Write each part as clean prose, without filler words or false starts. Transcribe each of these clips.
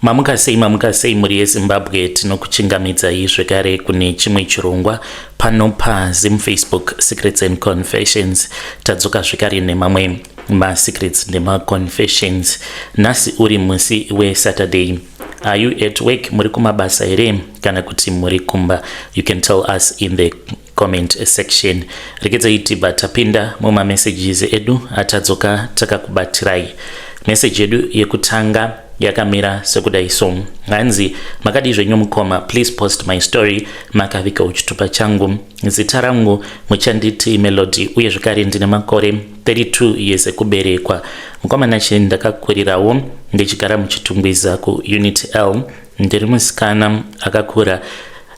Mamuka sei, mamuka sei mhuri yeZimbabwe. Tinokuchingamidzai zvekare kune chimwe chirongwa pano paZim Facebook Secrets and Confessions. Tadzoka zvekare nemamwe masecrets nemaconfessions. Nhasi uri musi weSaturday. Are you at work? Muri kumabasa here kana kuti muri kumba? You can tell us in the comment section. Regedzai tibva tapinda mumamessages edu atadzoka takakubatirai. Message yedu yekutanga yakamira sekudai so. Hanzi, "Makadii zvenyu mukoma? Please post my story makaviga chitupa changu. Zita rangu muchanditi Melody, uye zvekare ndine makore 32 years ekuberekwa. Mukoma Nashe, ndakakurirawo ndichigara muChitungwiza kuUnit L. Ndiri musikana akakura.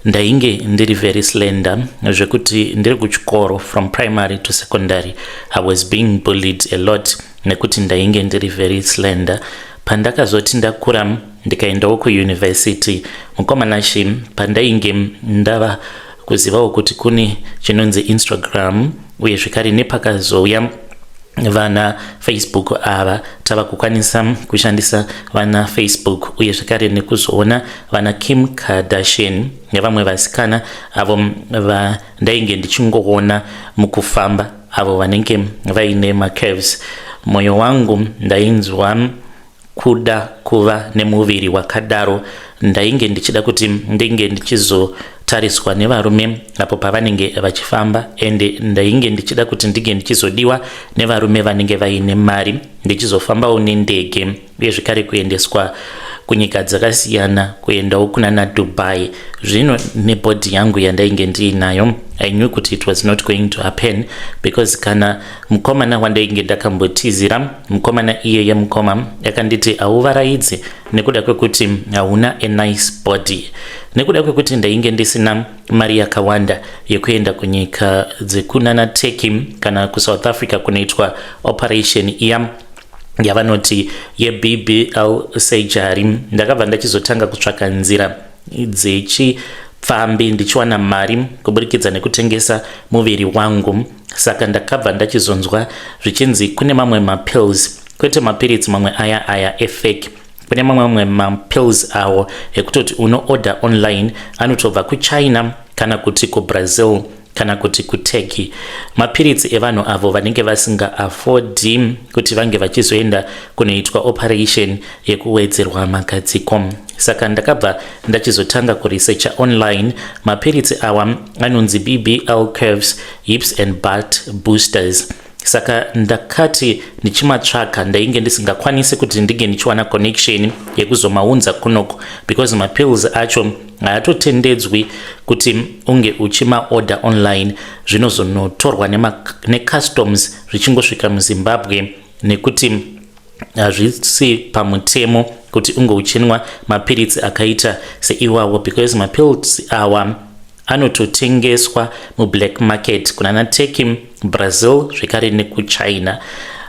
Ndainge ndiri very slender zvekuti ndiri kuchikoro, from primary to secondary, I was being bullied a lot nekuti ndainge ndiri very slender. Pandakazoti ndakura ndikaendawo kuuniversity, mukoma Nashe, pandainge ndava kuzivawo kuti kune chinonzi Instagram, uye zvekare nepakazouya vana Facebook ava, tava kukwanisa kushandisa vana Facebook, uye zvekare nekuzoona vana Kim Kardashian nevamwe vasikana avo vandainge ndichingoona mukufamba, avo vanenge vaine macurves, mwoyo wangu ndainzwa kuda kuva nemuviri wakadaro. Ndainge ndichida kuti ndinge ndichizotariswa nevarume apo pavanenge vachifamba, ende ndainge ndichida kuti ndinge ndichizodiwa nevarume vanenge vaine mari, ndichizofambawo nendege, uye zvekare kuendeswa kunyika dzakasiyana, kuendawo kuna naDubai. Zvino nebody yangu yandainge ndiinayo, I knew kuti it was not going to happen, because kana mukomana wandainge ndakambotizira, mukomana iyeye, mukoma, akanditi, 'Hauvaraidzi nekuda kwekuti hauna a nice body.' Nekuda kwekuti ndainge ndisina mari yakawanda yekuenda kunyika dzekunana Turkey kana kuSouth Africa kunoitwa operation iya yavanoti yeBBL surgery, ndakabva ndachizotanga kutsvaka nzira dzechipfambi ndichiwana mari kuburikidza nekutengesa muviri wangu. Saka ndakabva ndachizonzwa zvichinzi kune mamwe mapills, kwete mapiritsi mamwe aya aya efake. Kune mamwe mapills awo ekutoti unoorder online, anotobva kuChina kana kuti kuBrazil kana kuti kuTurkey, mapiritsi evanhu avo vanenge vasingaaffordi kuti vange vachizoenda kunoitwa operation yekuwedzerwa magadziko. Saka ndakabva ndachizotanga kuresearcha online. Mapiritsi awa anonzi BBL Curves, Hips and Butt Boosters. Saka ndakati ndichimatsvaka, ndainge ndisingakwanisi kuti ndinge ndichiwana connection yekuzomaunza kunoko, because mapills acho haatotendedzwi kuti unge uchimaorder online. Zvinozonotorwa necustoms zvichingosvika muZimbabwe, nekuti hazvisi pamutemo kuti unge uchinwa mapiritsi akaita seiwawo, because mapills awa anototengeswa mublack market kunana Turkey, Brazil, zvekare nekuChina.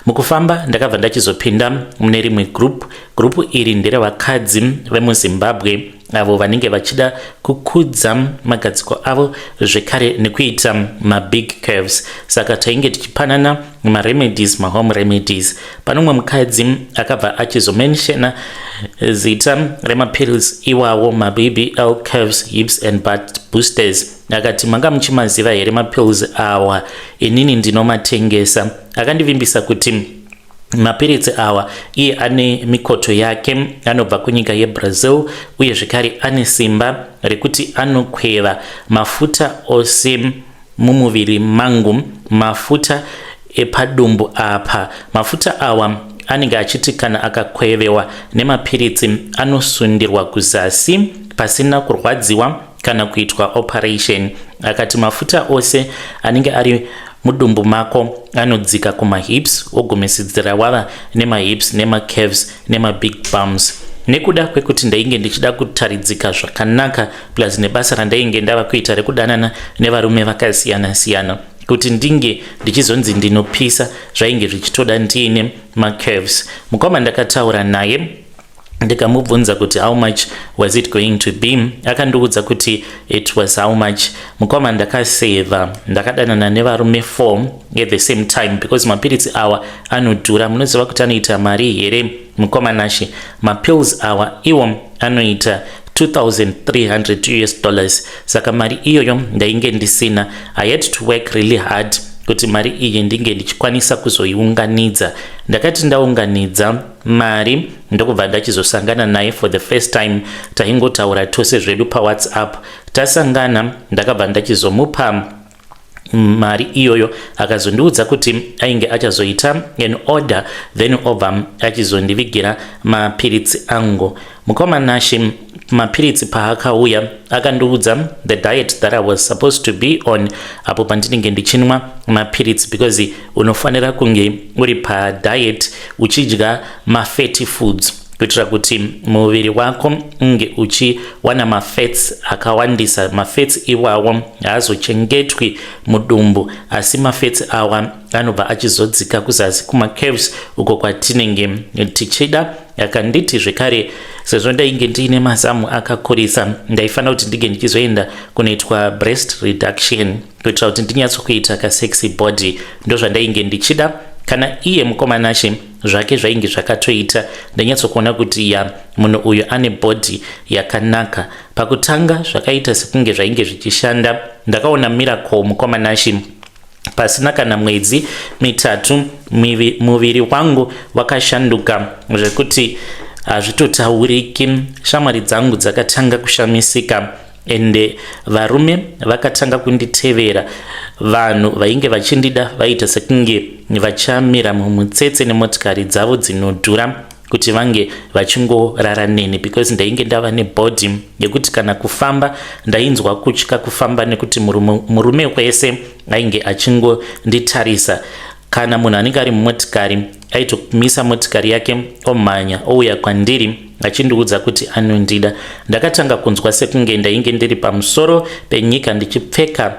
Mukufamba ndakabva ndachizopinda mune rimwe group. Group iri nderevakadzi vemuZimbabwe avo vanenge vachida kukudza magadziko avo, zvekare nekuita mabig curves. Saka tainge tichipanana maremedies, mahome remedies. Pane umwe mukadzi akabva achizomentiona zita remapills iwawo, maBBL Curves, Hips and Butt Boosters. Akati, "Manga muchimaziva here mapills awa? Inini ndinomatengesa." Akandivimbisa kuti mapiritsi awa iye ane mikoto yake, anobva kunyika yeBrazil, uye zvekare ane simba rekuti anokweva mafuta ose mumuviri mangu, mafuta epadumbu apa. Mafuta awa anenge achiti kana akakwevewa nemapiritsi, anosundirwa kuzasi pasina kurwadziwa kana kuitwa operation. Akati mafuta ose anenge ari mudumbu mako anodzika kumahips, wogumisidzira wava nemahips nemacurves nemabig bums. Nekuda kwekuti ndainge ndichida kutaridzika zvakanaka, plus nebasa randainge ndava kuita rekudanana nevarume vakasiyana-siyana, kuti ndinge ndichizonzi ndinopisa, zvainge zvichitoda ndiine macurves. Mukoma, ndakataura naye. Ndikamubvunza kuti how much was it going to be. Akandiudza kuti it was how much. Mukoma, ndakasevha, ndakadanana nevarume 4 at the same time because mapiritsi awa anodhura. Munoziva kuti anoita mari here, mukoma Nashe? Mapills awa iwo anoita US$2300. Saka mari iyoyo ndainge ndisina. I had to work really hard kuti mari iyi ndinge ndichikwanisa kuzoiunganidza. Ndakati ndaunganidza mari, ndokubva ndachizosangana naye for the first time. Taingotaura tose zvedu paWhatsApp. Tasangana, ndakabva ndachizomupa mari iyoyo. Akazondiudza kuti ainge achazoita an order, then obva achizondivigira mapiritsi angu. Mukoma Nashe, mapiritsi paakauya, akandiudza the diet that I was supposed to be on apo pandinenge ndichinwa mapiritsi, because unofanira kunge uri padiet uchidya mafatty foods kuitira kuti muviri wako unge uchiwana mafats akawandisa. Mafats iwawo haazochengetwi mudumbu, asi mafats awa anobva achizodzika kuzasi kumacalves uko kwatinenge tichida. Akanditi zvekare, sezvo ndainge ndiine mazamu akakurisa, ndaifanira kuti ndinge ndichizoenda kunoitwa breast reduction kuitira kuti ndinyatsokuita kasexy body. Ndo zvandainge ndichida. Kana iye mukoma Nashe zvake zvainge zvakatoita. Ndanyatsokuona kuti ya, munhu uyu ane body yakanaka. Pakutanga zvakaita sekunge zvainge zvichishanda. Ndakaona miracle, mukoma Nashe. Pasina kana mwedzi 3, muviri wangu wakashanduka zvekuti hazvitotauriki. Shamwari dzangu dzakatanga kushamisika, ende varume vakatanga kunditevera. Vanhu vainge vachindida vaita sekunge vachamira mumutsetse nemotikari dzavo dzinodhura kuti vange vachingorara neni, because ndainge ndava nebody yekuti kana kufamba ndainzwa kutya kufamba, nekuti murume wese ainge achingonditarisa. Kana munhu anenge ari mumotikari, aitomisa motikari yake, omhanya ouya kwandiri achindiudza kuti anondida. Ndakatanga kunzwa sekunge ndainge ndiri pamusoro penyika ndichipfeka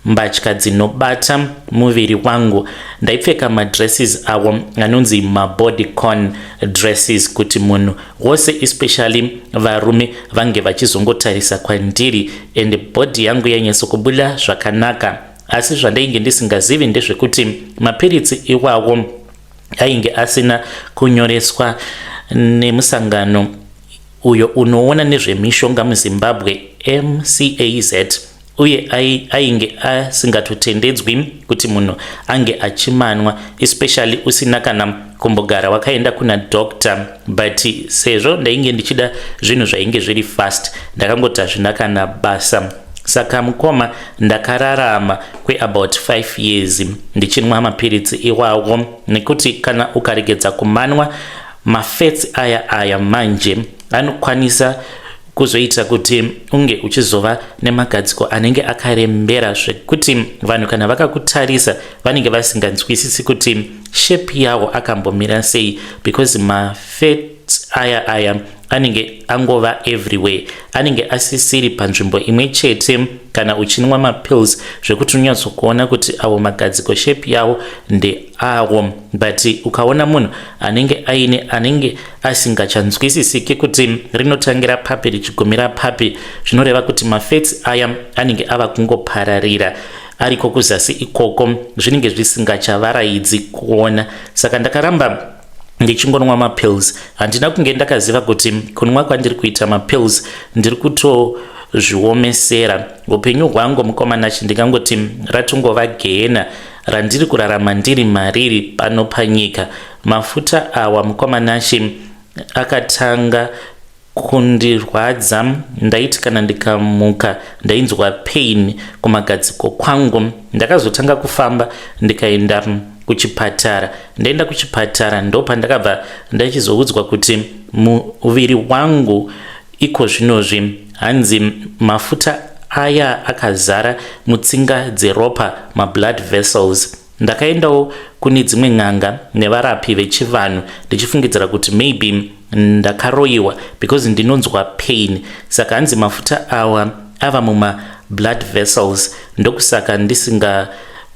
mbatya dzinobata muviri wangu. Ndaipfeka madresses awo anonzi mabodycon dresses kuti munhu wose, especially varume, vange vachizongotarisa kwandiri, and body yangu yainyatsokubuda zvakanaka. Asi zvandainge ndisingazivi ndezvekuti mapiritsi iwawo ainge asina kunyoreswa nemusangano uyo unoona nezvemishonga muZimbabwe, MCAZ, uye ainge asingatotendedzwi kuti munhu ange achimanwa, especially usina kana kumbogara wakaenda kuna doctor. But sezvo ndainge ndichida zvinhu zvainge zviri fast, ndakangoti hazvina kana basa. Saka mukoma, ndakararama kweabout 5 years ndichinwa mapiritsi iwawo, nekuti kana ukaregedza kumanwa, mafats aya aya manje anokwanisa kuzoita kuti unge uchizova nemagadziko anenge akarembera, zvekuti vanhu kana vakakutarisa vanenge vasinganzwisisi kuti shape yawo akambomira sei, because mafats aya aya anenge angova everywhere, anenge asisiri panzvimbo imwe chete kana uchinwa mapills, zvekuti unonyatsokuona kuti awo magadziko, shape yawo ndeawo. But ukaona munhu anenge aine anenge asingachanzwisisiki kuti rinotangira papi richigumira papi, zvinoreva kuti mafats aya anenge ava kungopararira ariko kuzasi ikoko, zvinenge zvisingachavaraidzi kuona. Saka ndakaramba ndichingonwa mapills. Handina kunge ndakaziva kuti kunwa kwandiri kuita mapills ndiri kutozviomesera upenyu hwangu. Mukoma Nashe, ndingangoti ratongova gehena randiri kurarama ndiri mariri pano panyika. Mafuta awa, mukoma Nashe, akatanga kundirwadza. Ndaiti kana ndikamuka ndainzwa pain kumagadziko kwangu. Ndakazotanga kufamba ndikaenda kuchipatara. Ndaenda kuchipatara, ndopandakabva ndachizoudzwa kuti muviri wangu iko zvinozvi, hanzi mafuta aya akazara mutsinga dzeropa, mablood vessels. Ndakaendawo kune dzimwe n'anga nevarapi vechivanhu ndichifungidzira kuti maybe ndakaroyiwa because ndinonzwa pain. Saka hanzi mafuta awa ava mumablood vessels, ndokusaka ndisinga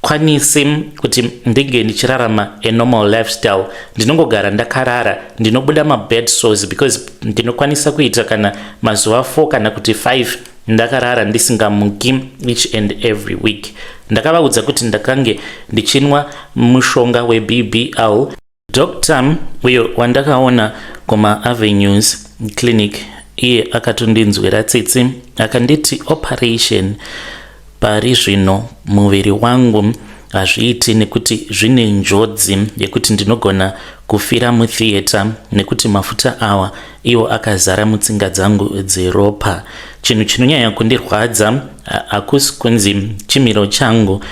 Handichakwanisi kuti ndinge ndichirarama a normal lifestyle. Ndinongogara ndakarara, ndinobuda mabed sores because ndinokwanisa kuita kana mazuva 4 kana kuti 5 ndakarara ndisingamuki each and every week. Ndakavaudza kuti ndakange ndichinwa mushonga weBBL. Doctor uyo wandakaona kumaAvenues Clinic, iye akatondinzwira tsitsi, akanditi operation pari zvino muviri wangu hazviiti nekuti zvine njodzi yekuti ndinogona kufira mutheatre nekuti mafuta awa iwo akazara mutsinga dzangu dzeropa. Chinhu chinonyanya kundirwadza hakusi kunzi chimiro changu,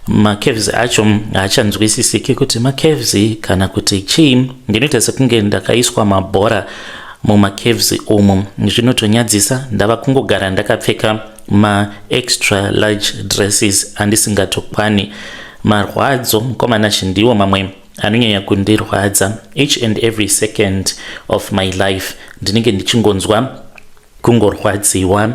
macurves acho haachanzwisisiki kuti macurves kana kuti chii. Ndinoita sekunge ndakaiswa mabhora mumacurves umu, zvinotonyadzisa. Ndava kungogara ndakapfeka maextra large dresses andisingatokwani. Marwadzo, mukoma Nashe, ndiwo mamwe anonyanya kundirwadza. Each and every second of my life ndinenge ndichingonzwa kungorwadziwa.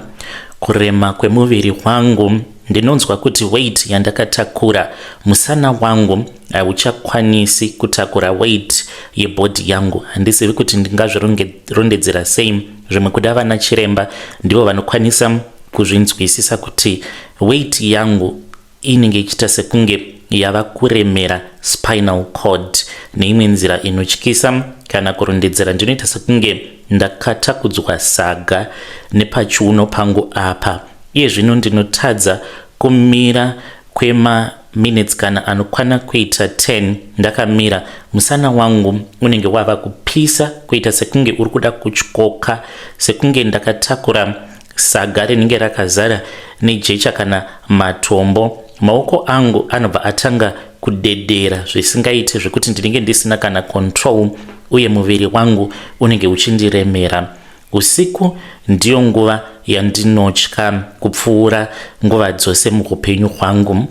Kurema kwemuviri wangu, ndinonzwa kuti weight yandakatakura, musana wangu hauchakwanisi kutakura weight yebody yangu. Handizivi kuti ndingazvirondedzera sei. Zvimwe kuda vana chiremba ndivo vanokwanisa kuzvinzwisisa kuti weight yangu inenge ichiita sekunge yava kuremera spinal cord neimwe nzira inotyisa. Kana kurondedzera, ndinoita sekunge ndakatakudzwa saga nepachiuno pangu apa. Iye zvino ndinotadza kumira kwemaminutes kana anokwana kuita 10 ndakamira. Musana wangu unenge wava kupisa kuita sekunge uri kuda kutyoka, sekunge ndakatakura saga rinenge rakazara nejecha kana matombo. Maoko angu anobva atanga kudedera zvisingaiti, zvekuti ndinenge ndisina kana control, uye muviri wangu unenge uchindiremera. Usiku ndiyo nguva yandinotya kupfuura nguva dzose muupenyu hwangu.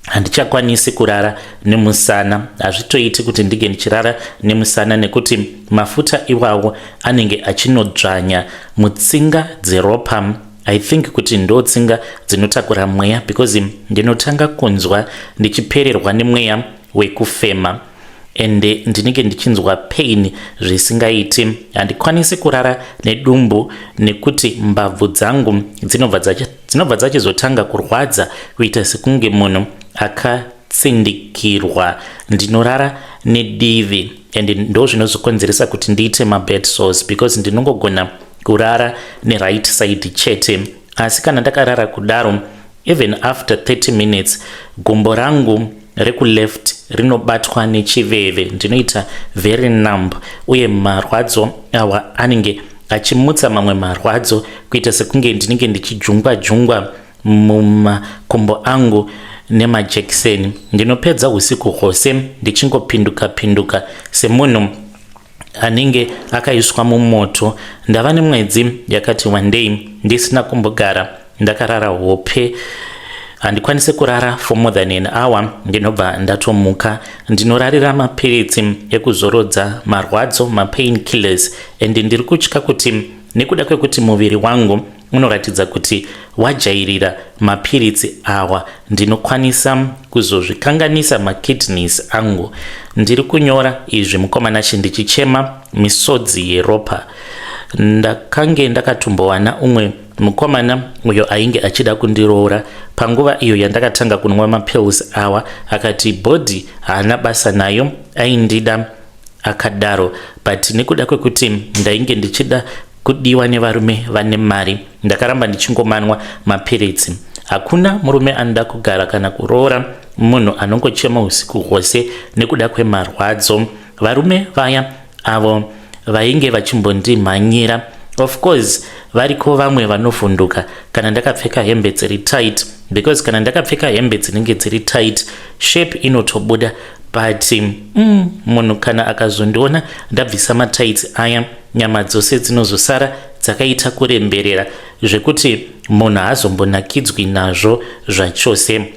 Handichakwanisi kurara nemusana, hazvitoiti kuti ndinge ndichirara nemusana nekuti mafuta iwawo anenge achinodzvanya mutsinga dzeropa. I think kuti ndo tsinga dzinotakura mweya because ndinotanga kunzwa ndichipererwa nemweya wekufema ende ndinenge ndichinzwa pain zvisingaiti. Handikwanisi kurara nedumbu nekuti mbabvu dzangu dzinobva dzachizotanga kurwadza kuita sekunge munhu akatsindikirwa. Ndinorara nedivi and ndo zvinozokonzeresa kuti ndiite mabed sores because ndinongogona kurara neright side chete. Asi kana ndakarara kudaro, even after 30 minutes, gumbo rangu rekuleft rinobatwa nechiveve, ndinoita very numb, uye marwadzo awa anenge achimutsa mamwe marwadzo kuita sekunge ndinenge ndichijungwa jungwa mumakumbo angu nemajekiseni. Ndinopedza usiku hwose ndichingopinduka pinduka semunhu anenge akaiswa mumoto. Ndava nemwedzi yakati wandei ndisina kumbogara ndakarara hope. Handikwanisi kurara for more than an hour, ndinobva ndatomuka. Ndinorarira mapiritsi ekuzorodza marwadzo, mapain killers, and ndiri kutya kuti nekuda kwekuti muviri wangu unoratidza kuti wajairira mapiritsi awa, ndinokwanisa kuzozvikanganisa makidneys angu. Ndiri kunyora izvi, mukoma Nashe, ndichichema misodzi yeropa. Ndakange ndakatombowana umwe mukomana uyo ainge achida kundiroora panguva iyo yandakatanga kunwa mapills awa. Akati body haana basa nayo, aindida akadaro, but nekuda kwekuti ndainge ndichida kudiwa nevarume vane mari, ndakaramba ndichingomanwa mapiritsi. Hakuna murume anoda kugara kana kuroora munhu anongochema usiku hwose nekuda kwemarwadzo. Varume vaya avo vainge vachimbondimhanyira, of course variko vamwe vanovhunduka kana ndakapfeka hembe dziri tight, because kana ndakapfeka hembe dzinenge dziri tight, shape inotobuda, but munhu kana akazondiona ndabvisa matights aya, nyama dzose dzinozosara dzakaita kuremberera zvekuti munhu haazombonakidzwi nazvo zvachose.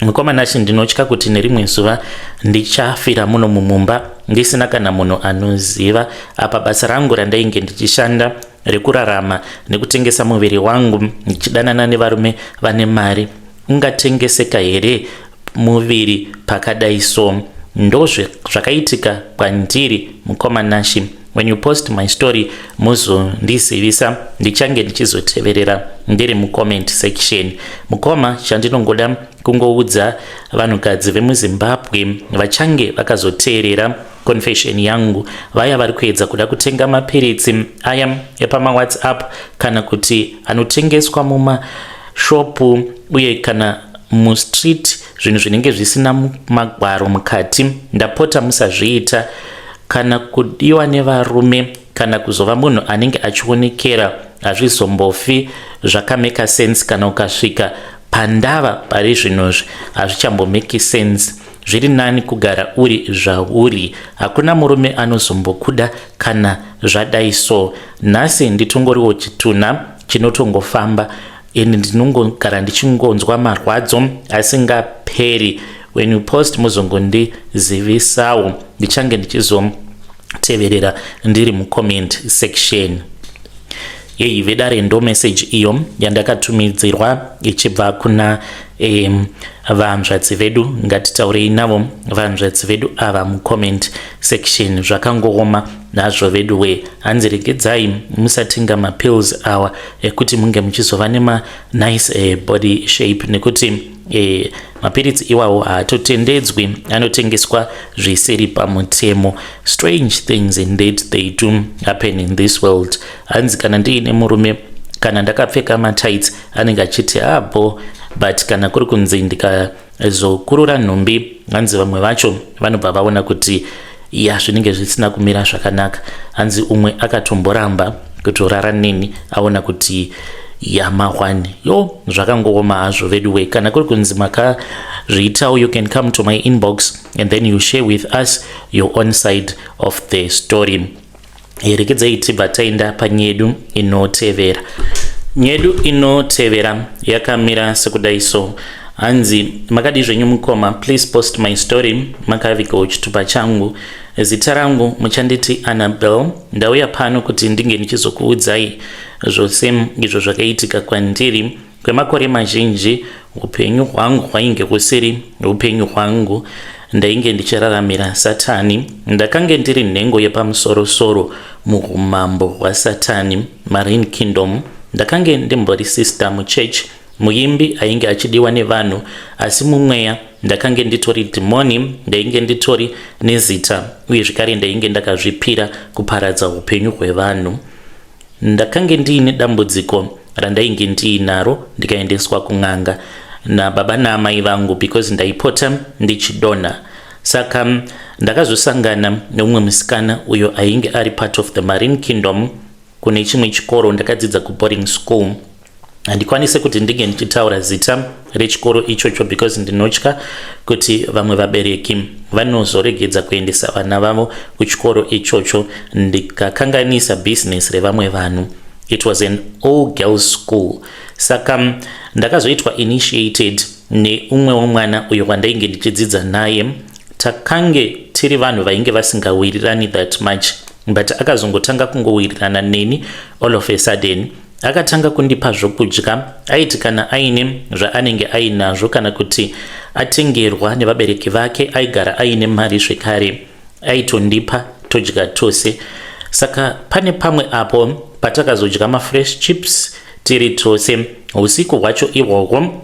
Mukoma Nashe, ndinotya kuti nerimwe zuva ndichafira muno mumumba ndisina kana munhu anoziva. Apa basa rangu randainge ndichishanda rekurarama nekutengesa muviri wangu ndichidanana nevarume vane mari, ungatengeseka here? muviri pakadai. So ndozvakaitika kwandiri, mukoma Nashi. When you post my story, muzondizivisa, ndichange ndichizoteverera ndiri mucomment section. Mukoma, chandinongoda kungoudza vanhukadzi vemuZimbabwe vachange vakazoteerera confession yangu, vaya vari kuedza kuda kutenga mapiritsi aya epamawhatsapp kana kuti anotengeswa mumashopu uye kana mustreet, zvinhu zvinenge zvisina magwaro mukati, ndapota musazviita. Kana kudiwa nevarume kana kuzova munhu anenge achionekera, hazvizombofi zvakamake sense. Kana ukasvika pandava pari zvinozvi, hazvichambomake sense. Zviri nani kugara uri zvauri. Hakuna murume anozombokuda kana zvadai. So nhasi nditongoriwo chitunha chinotongofamba and ndinongogara ndichingonzwa marwadzo asingaperi. When you post, muzongondizivisawo, ndichange ndichizoteverera ndiri mucomment section. Yei vedare, ndo message iyo yandakatumidzirwa ichibva kuna vanzvadzi vedu. Ngatitaurei navo vanzvadzi vedu ava mucomment section. Zvakangooma nazvo vedu we. Hanzi regedzai, musatenga mapills awa ekuti munge muchizova nemanice body shape, nekuti mapiritsi iwawo haatotendedzwi, anotengeswa zvisiri pamutemo. Strange things indeed, they do happen in this world. Hanzi kana ndiine murume, kana ndakapfeka matights, anenge achiti abo, but kana kuri kunzi ndikazokurura nhumbi, hanzi vamwe vacho vanobva vaona kuti ya, zvinenge zvisina kumira zvakanaka. Hanzi umwe akatomboramba kutorara neni aona kuti yamahwani. Yo, zvakangooma hazvo vedu we. Kana kuri kunzi makazviitawo, you can come to my inbox and then you share with us your own side of the story. Rekedzai tibva taenda panyedu inotevera. Nyedu inotevera yakamira sekudai. So hanzi, "Makadi zvenyu mukoma? Please post my story makavigawo chitupa changu. Zita rangu muchanditi Annabel. Ndauya pano kuti ndinge ndichizokuudzai zvose izvo zvakaitika kwandiri. Kwemakore mazhinji upenyu hwangu hwainge husiri upenyu hwangu, ndainge ndichiraramira Satani. Ndakange ndiri nhengo yepamusorosoro muumambo hwaSatani, Marine Kingdom. Ndakange ndimbori sister muchurch, muimbi ainge achidiwa nevanhu, asi mumweya ndakange nditori dhimoni. Ndainge nditori nezita uye zvekare ndainge ndakazvipira kuparadza upenyu hwevanhu. Ndakange ndiine dambudziko randainge ndiinaro, ndikaendeswa kun'anga nababa naamai vangu because ndaipota ndichidonha. Saka ndakazosangana neumwe musikana uyo ainge ari part of the Marine Kingdom kune chimwe chikoro. Ndakadzidza kuboarding school. Handikwanisi kuti ndinge ndichitaura zita rechikoro ichocho because ndinotya kuti vamwe vabereki vanozoregedza kuendesa vana vavo kuchikoro ichocho, ndikakanganisa bhizinesi revamwe vanhu. It was an all girls school. Saka ndakazoitwa initiated neumwe womwana uyo wandainge ndichidzidza naye. Takange tiri vanhu vainge vasingawirirani that much, but akazongotanga kungowirirana neni all of a sudden. Akatanga kundipa zvokudya. Aiti kana aine zvaanenge ainazvo kana kuti atengerwa nevabereki vake, aigara aine mari zvekare, aitondipa todya tose. Saka pane pamwe apo patakazodya mafresh chips tiri tose. Usiku hwacho ihwohwo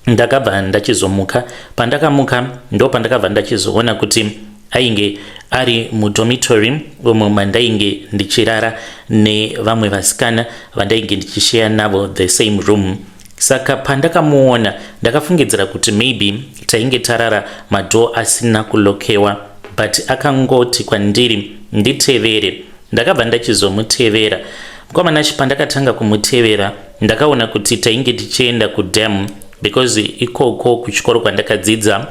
ndakabva ndachizomuka. Pandakamuka, ndo pandakabva ndachizoona kuti ainge ari mudormitory umo mandainge ndichirara nevamwe vasikana vandainge ndichisheya navo the same room. Saka pandakamuona, ndakafungidzira kuti maybe tainge tarara madoor asina kulockewa, but akangoti kwandiri nditevere. Ndakabva ndachizomutevera mukomanachi. Pandakatanga kumutevera, ndakaona kuti tainge tichienda kudam, because ikoko kuchikoro kwandakadzidza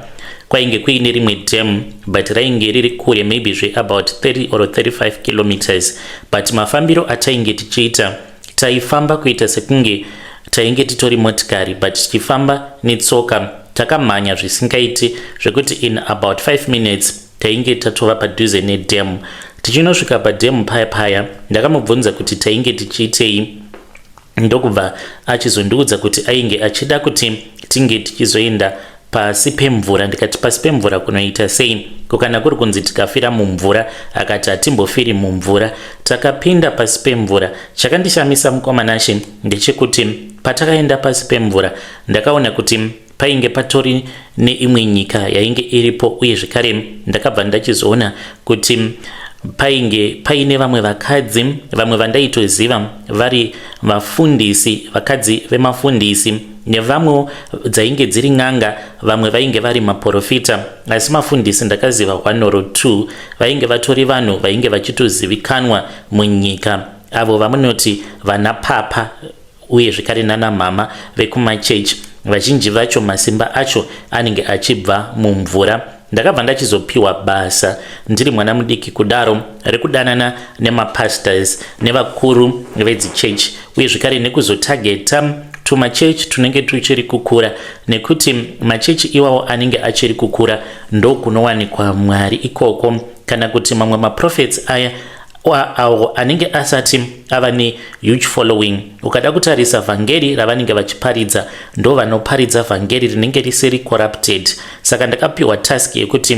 kwainge kuine rimwe dam, but rainge riri kure, maybe zveabout 30 or 35 kilometers. But mafambiro atainge tichiita, taifamba kuita sekunge tainge titori motikari, but tichifamba netsoka. Takamhanya zvisingaiti, zvekuti in about 5 minutes tainge tatova padhuze nedam. Tichinosvika padam paya paya, ndakamubvunza kuti tainge tichiitei, ndokubva achizondiudza kuti ainge achida kuti tinge tichizoenda. pasi pemvura. Ndikati, "Pasi pemvura kunoita sei? Ko kana kuri kunzi tikafira mumvura?" Akati, "Hatimbofiri mumvura." Takapinda pasi pemvura. Chakandishamisa, mukoma Nashe, ndechekuti patakaenda pasi pemvura, ndakaona kuti painge patori neimwe nyika yainge iripo. Uye zvekare ndakabva ndachizoona kuti painge paine vamwe vakadzi, vamwe vandaitoziva vari vafundisi, vakadzi vemafundisi, nevamwewo dzainge dziri n'anga, vamwe vainge vari maprofita. Asi mafundisi ndakaziva one or two vainge vatori vanhu vainge vachitozivikanwa munyika, avo vamunoti vana papa uye zvekare nana mama vekumachechi. Vazhinji vacho masimba acho anenge achibva mumvura. Ndakabva ndachizopiwa basa ndiri mwana mudiki kudaro rekudanana nemapastors nevakuru vedzichechi, uye zvekare nekuzotageta tumachechi tunenge tuchiri kukura, nekuti machechi iwawo anenge achiri kukura ndokunowanikwa Mwari ikoko, kana kuti mamwe maprophets aya awo anenge asati ava nehuge following. Ukada kutarisa vhangeri ravanenge vachiparidza, ndo vanoparidza vhangeri rinenge risiri corrupted. Saka ndakapiwa task yekuti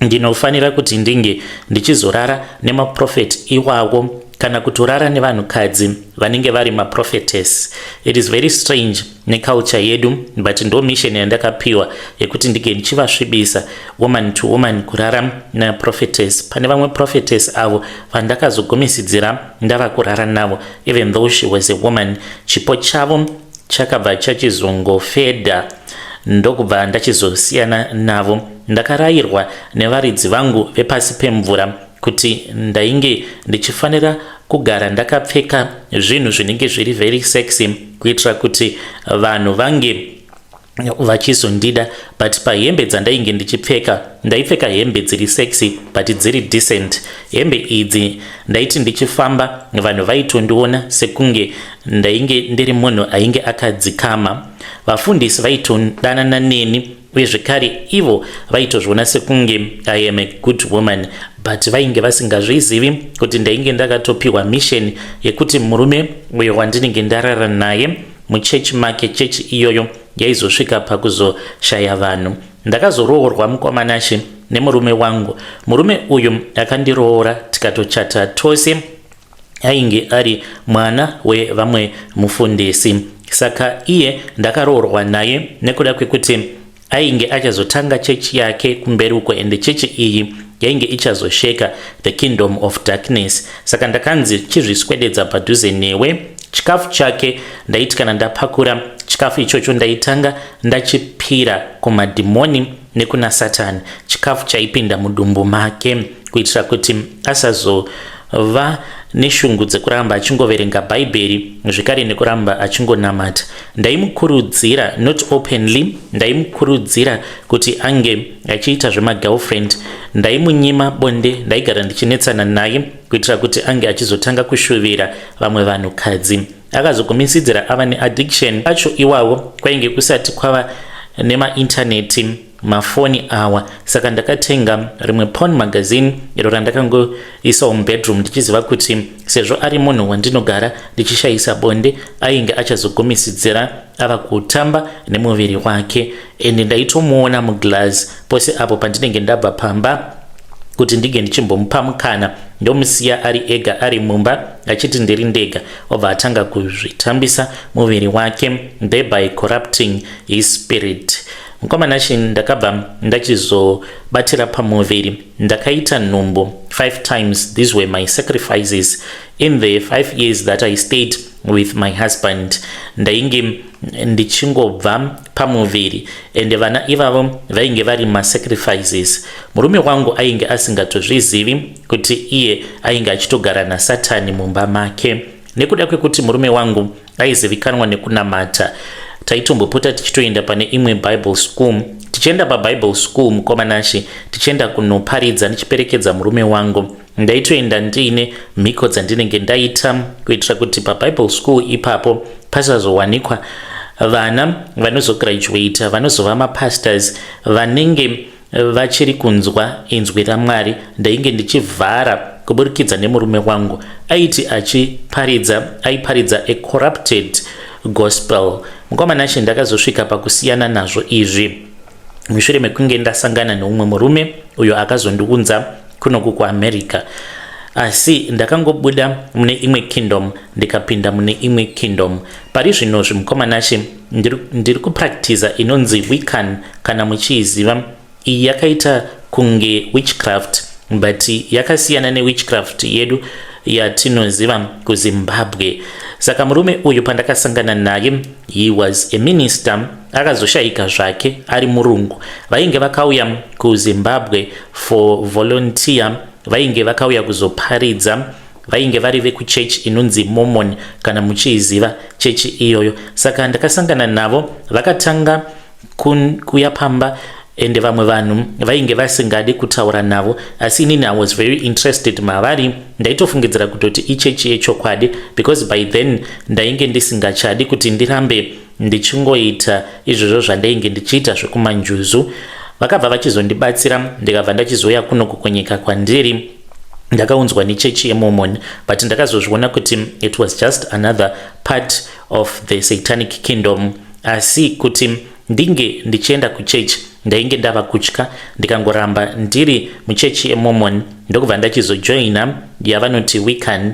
ndinofanira kuti ndinge ndichizorara nemaprofeti iwawo, kana kutorara nevanhukadzi vanenge vari maprophetess. It is very strange neculture yedu, but ndo mission yandakapiwa yekuti ndinge ndichivasvibisa, woman to woman, kurara naprophetess. Pane vamwe prophetess avo vandakazogumisidzira ndava kurara navo, even though she was a woman. Chipo chavo chakabva chachizongofedha, ndokubva ndachizosiyana navo. Ndakarayirwa nevaridzi vangu vepasi pemvura kuti ndainge ndichifanira kugara ndakapfeka zvinhu zvinenge zviri very sexy kuitira kuti vanhu vange vachizondida. But pahembe dzandainge ndichipfeka, ndaipfeka hembe dziri sexy but dziri decent. Hembe idzi ndaiti ndichifamba, vanhu vaitondiona sekunge ndainge ndiri munhu ainge akadzikama. Vafundisi vaitodanana neni, uye zvekare ivo vaitozviona sekunge I am a good woman, but vainge vasingazvizivi kuti ndainge ndakatopiwa mission yekuti murume uyo wandinenge ndarara naye muchechi make, chechi iyoyo yaizosvika pakuzoshaya vanhu. Ndakazoroorwa, mukoma Nashe, nemurume wangu. Murume uyu akandiroora, tikatochata tose. Ainge ari mwana wevamwe mufundisi. Saka iye ndakaroorwa naye nekuda kwekuti ainge achazotanga chechi yake kumberi uko, ende chechi iyi yainge ichazosheka the kingdom of darkness. Saka ndakanzi, "Chizviswededza padhuze newe." Chikafu chake ndaiti kana ndapakura chikafu ichocho, ndaitanga ndachipira kumadhimoni nekuna Satani, chikafu chaipinda mudumbu make, kuitira kuti asazova neshungu dzekuramba achingoverenga Bhaibheri, zvekare nekuramba achingonamata. Ndaimukurudzira, not openly, ndaimukurudzira kuti ange achiita zvemagirlfriend. Ndaimunyima bonde, ndaigara ndichinetsana naye kuitira kuti ange achizotanga kushuvira vamwe vanhukadzi. Akazogumisidzira ava neaddiction acho iwawo. Kwainge kusati kwava nemaintaneti, mafoni awa. Saka ndakatenga rimwe porn magazine iro randakangoisawo mubedroom, ndichiziva kuti sezvo ari munhu wandinogara ndichishayisa bonde, ainge achazogumisidzira ava kutamba nemuviri wake. Ende ndaitomuona muglass pose apo pandinenge ndabva pamba kuti ndinge ndichimbomupa mukana, ndomusiya ari ega ari mumba achiti ndiri ndega, obva atanga kuzvitambisa muviri wake, thereby corrupting his spirit. Mukoma Nashe, ndakabva ndachizobatira pamuviri. Ndakaita nhumbu five times. These were my sacrifices in the 5 years that I stayed with my husband. Ndainge ndichingobva pamuviri, ende vana ivavo vainge vari masacrifices. Murume wangu ainge asingatozvizivi kuti iye ainge achitogara naSatani mumba make. Nekuda kwekuti murume wangu aizivikanwa nekunamata, taitombopota tichitoenda pane imwe Bible school. Tichienda paBible school, mukoma Nashe, tichienda kunoparidza, ndichiperekedza murume wangu, ndaitoenda ndiine mhiko dzandinenge ndaita kuitira kuti paBible school ipapo pasazowanikwa vana vanozograduata vanozova mapastors vanenge vachiri kunzwa inzwi raMwari. Ndainge ndichivhara kuburikidza nemurume wangu. Aiti achiparidza, aiparidza a corrupted gospel. Mukoma Nashe, ndakazosvika pakusiyana nazvo izvi. Mushure mekunge ndasangana neumwe murume uyo akazondiunza kunoku kuAmerica, asi ndakangobuda mune imwe kingdom ndikapinda mune imwe kingdom. Pari zvino zvimukomanashe, ndiri kupractiza inonzi Wiccan, kana muchiiziva. Iyi yakaita kunge witchcraft, but yakasiyana newitchcraft yedu yatinoziva kuZimbabwe. Saka murume uyu pandakasangana naye, he was a minister. Akazoshayika zvake, ari murungu. Vainge vakauya kuZimbabwe for volunteer, vainge vakauya kuzoparidza. Vainge vari vekuchechi inonzi Mormon, kana muchiiziva chechi iyoyo. Saka ndakasangana navo, vakatanga kuya pamba, ende vamwe vanhu vainge vasingadi kutaura navo, asi inini I was very interested mavari. Ndaitofungidzira kutoti ichechi yechokwadi, because by then ndainge ndisingachadi kuti ndirambe ndichingoita izvozvo zvandainge ndichiita zvekumanjuzu. Vakabva vachizondibatsira, ndikabva ndachizouya kunoku kunyika kwandiri. Ndakaunzwa nechechi yeMormon, but ndakazozviona kuti it was just another part of the satanic kingdom. Asi kuti ndinge ndichienda kuchechi, ndainge ndava kutya. Ndikangoramba ndiri muchechi yeMormon, ndokubva ndachizojoina yavanoti Wiccan.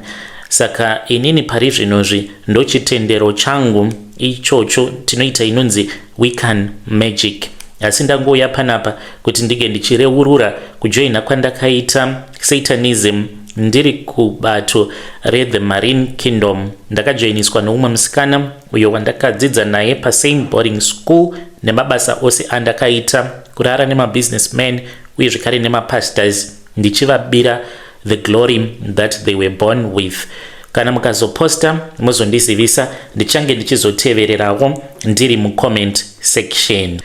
Saka inini pari zvinozvi ndochitendero changu ichocho, tinoita inonzi Wiccan magic. Asi ndangouya panapa kuti ndinge ndichireurura kujoina kwandakaita satanism ndiri kubato rethe Marine Kingdom. Ndakajoiniswa noumwe musikana uyo wandakadzidza naye pasame boarding school, nemabasa ose andakaita, kurara nemabusinessman uye zvekare nemapastors, ndichivabira the glory that they were born with. Kana mukazoposta, muzondizivisa, ndichange ndichizotevererawo ndiri mucomment section.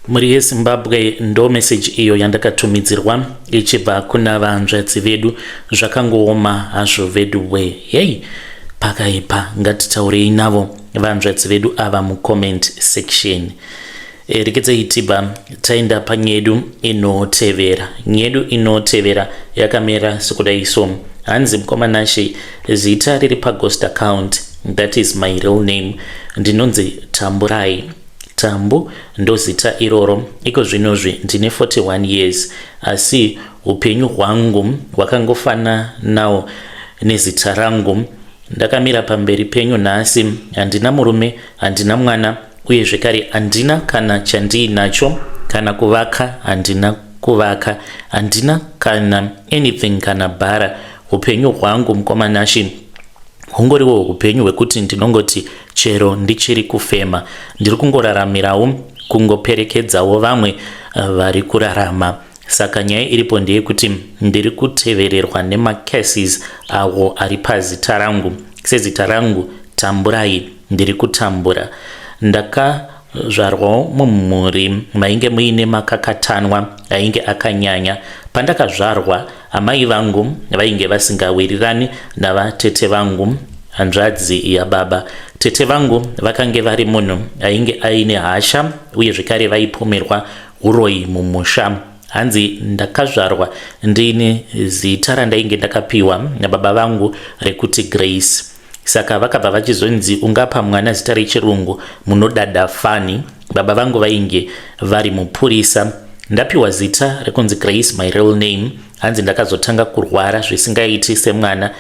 Mhuri yeZimbabwe, ndo meseji iyo yandakatumidzirwa ichibva kuna vanzvadzi vedu. Zvakangooma hazvo vedu we. Hei, pakaipa. Ngatitaurei navo vanzvadzi vedu ava mucomment section. Rekedzai tibva taenda panyedu inotevera. Nyedu inotevera yakamira sekudai so. Hanzi, "Mukomanashe, zita riri paghost account, that is my real name. Ndinonzi Tamburai Tambu, ndozita iroro. Iko zvinozvi ndine 41 years, asi upenyu hwangu hwakangofananawo nezita rangu. Ndakamira pamberi penyu nhasi, handina murume, handina mwana, uye zvekare handina kana chandiinacho. Kana kuvaka handina kuvaka, handina kana anything, kana bhara. Upenyu hwangu, mukomanashi, hungoriwo upenyu hwekuti ndinongoti chero ndichiri kufema. Ndiri kungoraramirawo kungoperekedzawo vamwe vari kurarama. Saka nyaya iripo ndeyekuti ndiri kutevererwa nemacases awo ari pazita rangu. Sezita rangu Tamburai, ndiri kutambura. Ndakazvarwawo mumhuri mainge muine makakatanwa ainge akanyanya. Pandakazvarwa, amai vangu vainge vasingawirirani navatete vangu, hanzvadzi yababa. Tete vangu vakange vari munhu ainge aine hasha, uye zvekare vaipomerwa uroyi mumusha." Hanzi, "Ndakazvarwa ndiine zita randainge ndakapiwa nababa vangu rekuti Grace. Saka vakabva vachizonzi, 'Ungapa mwana zita rechirungu, munodada fani.' Baba vangu vainge vari mupurisa. Ndapiwa zita rekunzi Grace, my real name," hanzi, "ndakazotanga kurwara zvisingaiti semwana.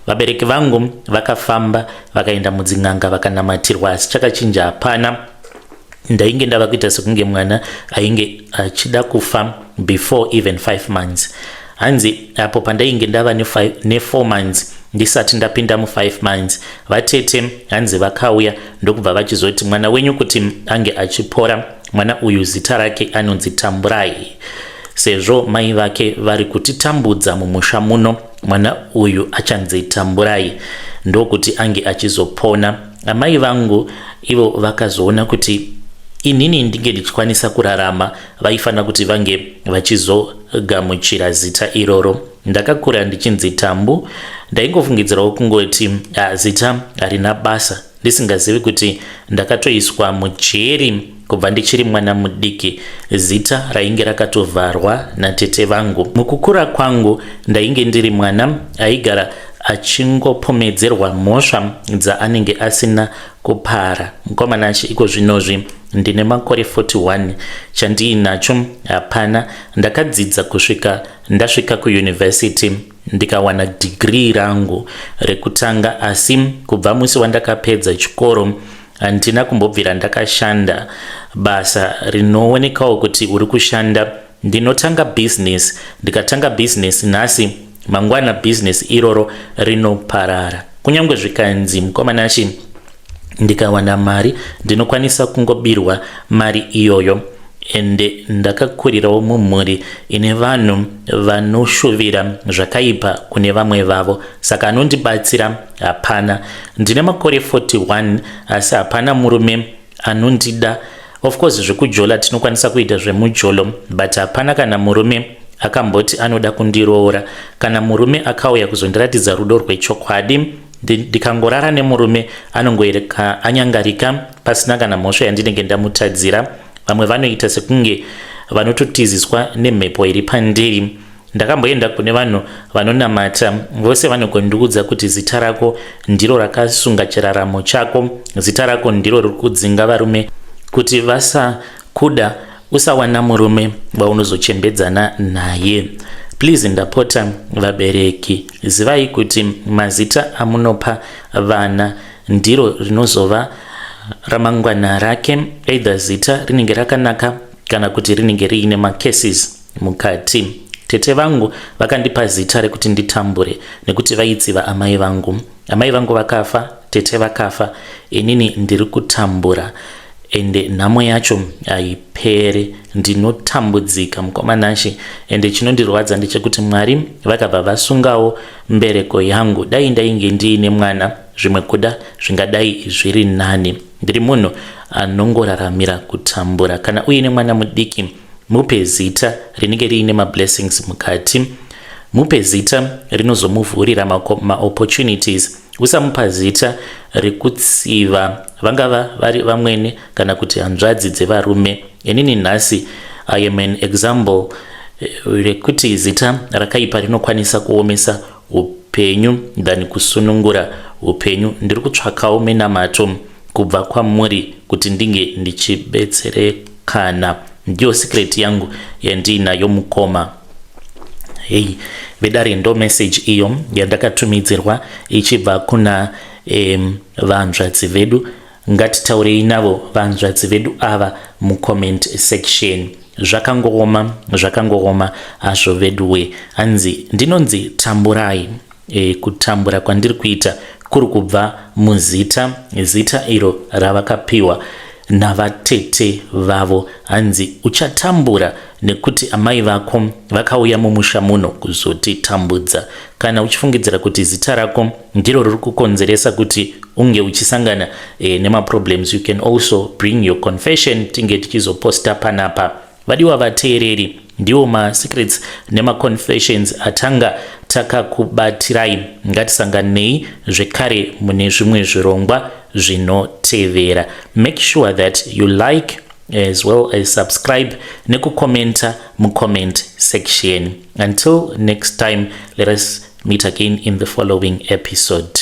Vabereki vangu vakafamba, vakaenda mudzin'anga, vakanamatirwa, asi chakachinja hapana. Ndainge ndava kuita sekunge mwana ainge achida kufa before even 5 months." Hanzi, "Apo pandainge ndava ne4 months, ndisati ndapinda mu5 months, vatete," hanzi, "vakauya ndokubva vachizoti, 'Mwana wenyu kuti ange achipora, mwana uyu zita rake anonzi Tamburai. Sezvo mai vake vari kutitambudza mumusha muno, mwana uyu achanzi Tamburai, ndokuti ange achizopona.' Amai vangu ivo vakazoona kuti inini ndinge ndichikwanisa kurarama, vaifanira kuti vange vachizogamuchira zita iroro. Ndakakura ndichinzi Tambu. Ndaingofungidzirawo kungoti zita harina basa, ndisingazivi kuti ndakatoiswa mujeri kubva ndichiri mwana mudiki. Zita rainge rakatovharwa natete vangu. Mukukura kwangu ndainge ndiri mwana aigara Achingopomedzerwa mhosva dzaanenge asina kupara. Mukomana achi iko zvinozvi ndine makore 41, chandiinacho hapana. Ndakadzidza kusvika ndasvika kuyunivhesiti, ndikawana dhigirii rangu rekutanga, asi kubva musi wandakapedza chikoro handina kumbobvira ndakashanda basa rinoonekawo kuti uri kushanda. Ndinotanga bhizinesi, ndikatanga bhizinesi nhasi, mangwana bhizinesi iroro rinoparara. Kunyange zvikanzi, mukomana achi, ndikawana mari, ndinokwanisa kungobirwa mari iyoyo. Ende ndakakurirawo mumhuri ine vanhu vanoshuvira zvakaipa kune vamwe vavo, saka anondibatsira hapana. Ndine makore 41, asi hapana murume anondida. Of course, zvekujola tinokwanisa kuita zvemujolo, but hapana kana murume akamboti anoda kundiroora. Kana murume akauya kuzondiratidza rudo rwechokwadi, ndikangorara nemurume, anongoereka anyangarika pasina kana mhosva yandinenge ndamutadzira. Vamwe vanoita sekunge vanototiziswa nemhepo iri pandiri. Ndakamboenda kune vanhu vanonamata, vose vanogondiudza kuti zita rako ndiro rakasunga chiraramo chako, zita rako ndiro riri kudzinga varume kuti vasakuda, usawana murume waunozochembedzana naye. Please, ndapota, vabereki, zivai kuti mazita amunopa vana ndiro rinozova ramangwana rake. Either zita rinenge rakanaka kana kuti rinenge riine macurses mukati. Tete vangu vakandipa zita rekuti nditambure nekuti vaitsiva amai vangu. Amai vangu vakafa, tete vakafa, inini ndiri kutambura, ende nhamo yacho haipere. Ndinotambudzika, mukomanashe, ende chinondirwadza ndechekuti Mwari vakabva vasungawo mbereko yangu. Dai ndainge ndiine mwana, zvimwe kuda zvingadai zviri nani. Ndiri munhu anongoraramira kutambura. Kana uine mwana mudiki, mupe zita rinenge riine mablessings mukati, mupe zita rinozomuvhurira maopportunities. Usamupa zita rekutsiva vangava vari vamwene kana kuti hanzvadzi dzevarume. Inini nhasi I am an example rekuti zita rakaipa rinokwanisa kuomesa upenyu than kusunungura upenyu. Ndiri kutsvakawo minamato kubva kwamuri kuti ndinge ndichibetserekana. Ndiyo secret yangu yandiinayo, mukoma. Hei vedare, ndo message iyo yandakatumidzirwa ichibva kuna vanzvadzi vedu. Ngatitaurei navo vanzvadzi vedu ava mucomment section. Zvakangooma, zvakangooma hazvo veduwe. Hanzi ndinonzi Tamburai. Kutambura kwandiri kuita kuri kubva muzita, zita iro ravakapiwa navatete vavo. Hanzi uchatambura nekuti amai vako vakauya mumusha muno kuzotitambudza. Kana uchifungidzira kuti zita rako ndiro riri kukonzeresa kuti unge uchisangana nemaproblems, you can also bring your confession, tinge tichizoposta panapa. Vadiwa vateereri, ndiwo masecrets nemaconfessions atanga takakubatirai. Ngatisanganei zvekare mune zvimwe zvirongwa zvinotevera. Make sure that you like as well as subscribe nekukomenta mucomment section. Until next time, let us meet again in the following episode.